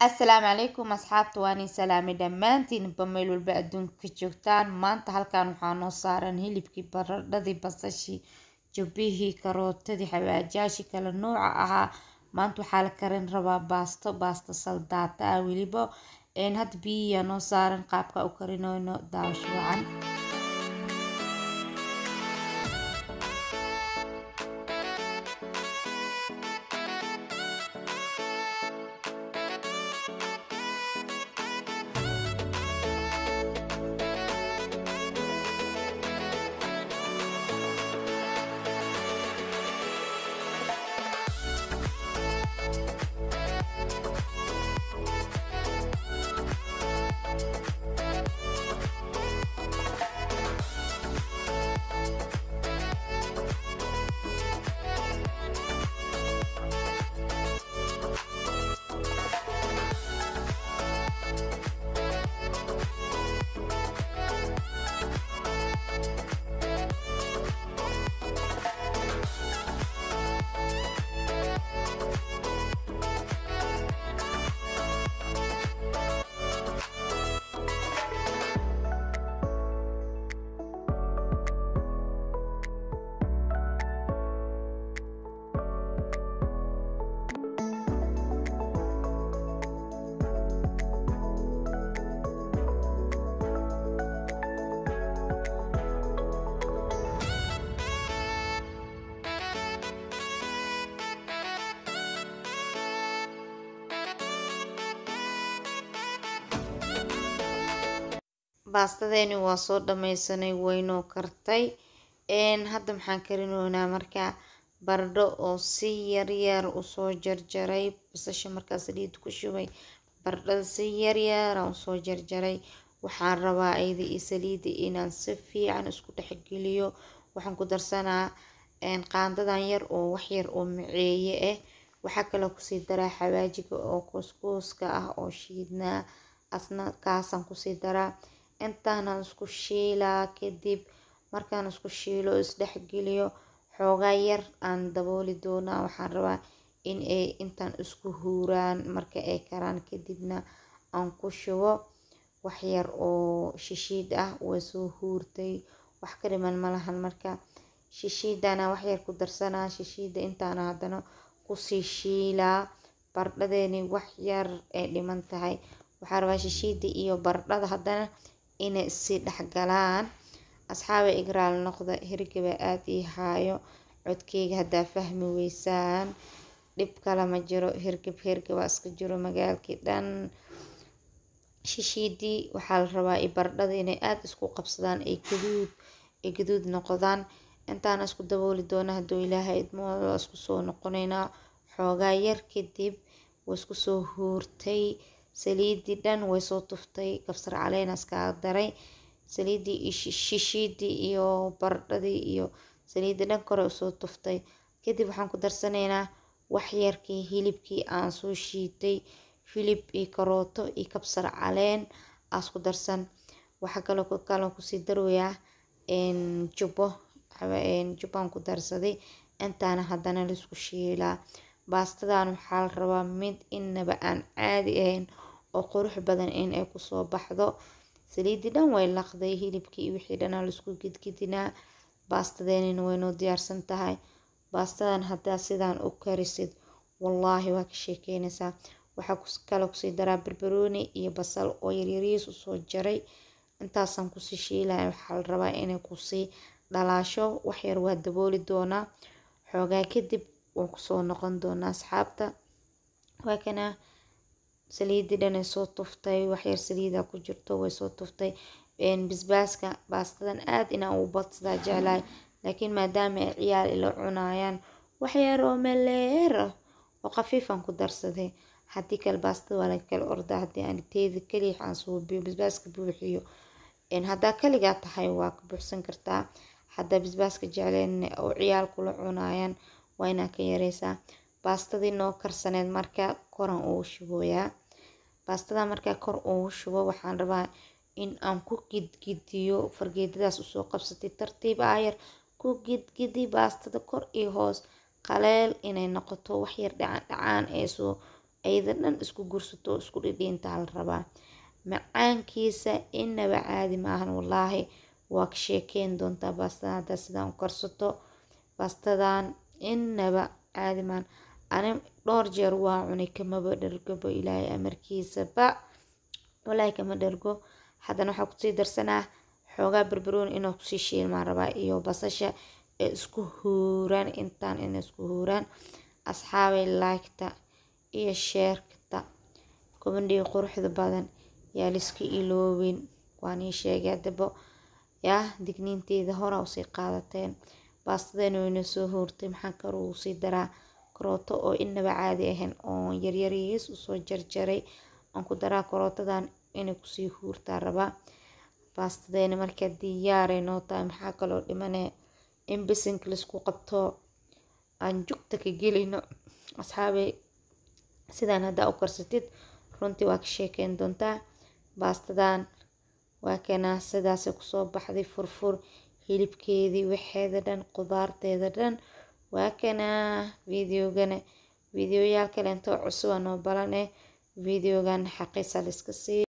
Asalaamu calaykum asxaabta, waan idin salaamay dhammaantiinba meel walba adduunka ka joogtaan. Maanta halkan waxaa noo saaran hilibkii, baradhadii, basashii, jubbihii, karootadii, xawaajaashii kala nooca ahaa. Maanta waxaa la karin rabaa baasto saldaata ah weliba. Hadda biyihiyaa noo saaran, qaabka u karinayno daawasho wacan. Baastadeeni waa soo dhameysanay, waynoo kartay. Hadda maxaan karinoynaa markaa? Baradho oo si yaryar usoo jarjaray. Basasha markaa saliid ku shubay, baradhada si yaryar usoo jarjaray. Waxaan rabaa ayada iyo saliida inaan si fiican isku dhexgeliyo. Waxaan ku darsanaa qaandadan yar oo wax yar oo maceeye ah. Waxaa kaloo kusii daraa xawaajiga oo kuuskuuska ah oo shiidnaa, asna kaasaan kusii daraa. Intaanaan isku shiilaa. Kadib markaan isku shiilo, isdhexgeliyo, xoogaa yar aan dabooli doonaa. Waxaan rabaa in ay intaan isku huuraan. Marka ay karaan kadibna aan ku shubo wax yar oo shishiid ah. Way soo huurtay, wax ka dhiman malahan. Marka shishiidana wax yar ku darsanaa. Shishiida intaana haddana kusii shiilaa. Baradhadeeni wax yar ay dhiman tahay. Waxaan rabaa shishiida iyo baradhada haddana inay isii dhexgalaan. Asxaabay, igraal noqda, hirgaba aada ii haayo. Codkeyga haddaa fahmi weysaan, dhib kale ma jiro, hirgab hirgaba iska jiro magaalkii dhan. Shishiidii waxaa la rabaa iyo baradhada inay aada isku qabsadaan, ay gaduud noqdaan. Intaana isku dabooli doona. Hadduu Ilaahay idmo, waa isku soo noqoneynaa xoogaa yar kadib. Way isku soo huurtay, saliidii dhan way soo tuftay. Kabsar caleen iskaga daray. Saliidii iyo shishiidii iyo baradhadii iyo saliidii dhan kore usoo tuftay. Kadib waxaan ku darsanaynaa wax yarkii hilibkii aan soo shiitay. Hilib iyo karooto iyo kabsar caleen aas ku darsan. Waxaa kaloo kusii darooyaa jubbo, jubbaan ku darsaday. Intaana haddana laisku shiilaa. Baastadan waxaa la rabaa mid inaba aan caadi ahayn oo qurux badan in ay kusoo baxdo. Saliidii dhan way laqday, hilibkii iyo wixii dhan laisku gidgidinaa. Baastadeenina way noo diyaarsan tahay. Baastadan haddaa sidaan u karisid, wallaahi waa ka sheekeynaysaa. Waxaa kaloo kusii daraa barbarooni iyo basal oo yaryariis usoo jaray. Intaasaan kusii shiilaya. Waxaa la rabaa inay kusii dhalaasho wax yar. Waa dabooli doonaa xoogaa, kadib waan kusoo noqon doonaa. Asxaabta, waa kana saliidii dhan ay soo tuftay. Waxyar saliida ku jirto, way soo tuftay. Basbaaska baastadan aad inaan ugu badsadaa jeclahay, laakiin maadaama ay ciyaal ila cunayaan, wax yar oo meleer ah oo khafiifan ku darsaday. Haddii kale baastada waa laga kala ordaa haddii aan teeda kaliya aan suubiyo, basbaaska buuxiyo. Haddaa kaligaa tahay waa ka buuxsan kartaa. Haddaa basbaaska jecleen oo ciyaal kula cunayaan, waa inaa ka yareysaa. Baastadii noo karsaneed marka koran ugu shubooyaa. Baastada markaa kor ugu shubo, waxaan rabaa in aan ku gidgidiyo. Fargeedadaas usoo qabsatay, tartiib aayar ku gidgidi baastada kor iyo hoos, qaleel inay noqoto, wax yar dhacaan dhacaan ee soo Ayada dhan isku gursato oo isku dhidhiintaa la rabaa. Macaankiisa inaba caadi maahan wallaahi. Waa ka sheekeyn doontaa baastadan haddaa sidaan u karsato. Baastadan inaba caadi maahan. Ani dhowr jeer waa cunay, kamaba dhergabo, Ilaahay amarkiisaba wallaahi kama dhergo. Haddana waxaa kusii darsanaa xoogaa barbarooni inuu kusii shiilmaan rabaa iyo basasha ee isku huuraan, intaan inay isku huuraan. Asxaabay, like-ta iyo share-ta, comment-iga quruxda badan yaa liska iloobin. Waan ii sheegay haddaba, yaa digniinteeda hore usii qaadateen. Baastadeena wayna soo huurtay. Maxaan kaloo usii daraa? Karooto oo inaba caadi ahayn oo yaryariis usoo jarjaray aan ku daraa. Karootadan inay kusii huurtaa rabaa. Baastadeena markaa diyaaray noo tahay. Maxaa kaloo dhimanee? In bisinka laisku qabto, aan jugta ka gelino. Asxaabay, sidaan haddaa u karsatid runtii waa ka sheekeyn doontaa. Baastadan waa kanaa, sidaasay kusoo baxday, furfur hilibkeedii, waxeeda dhan, qudaarteeda dhan waa kanaa. Videogana videoyaal kaleento cusub aa noo balane. Videogan xaqiisa la iska sii.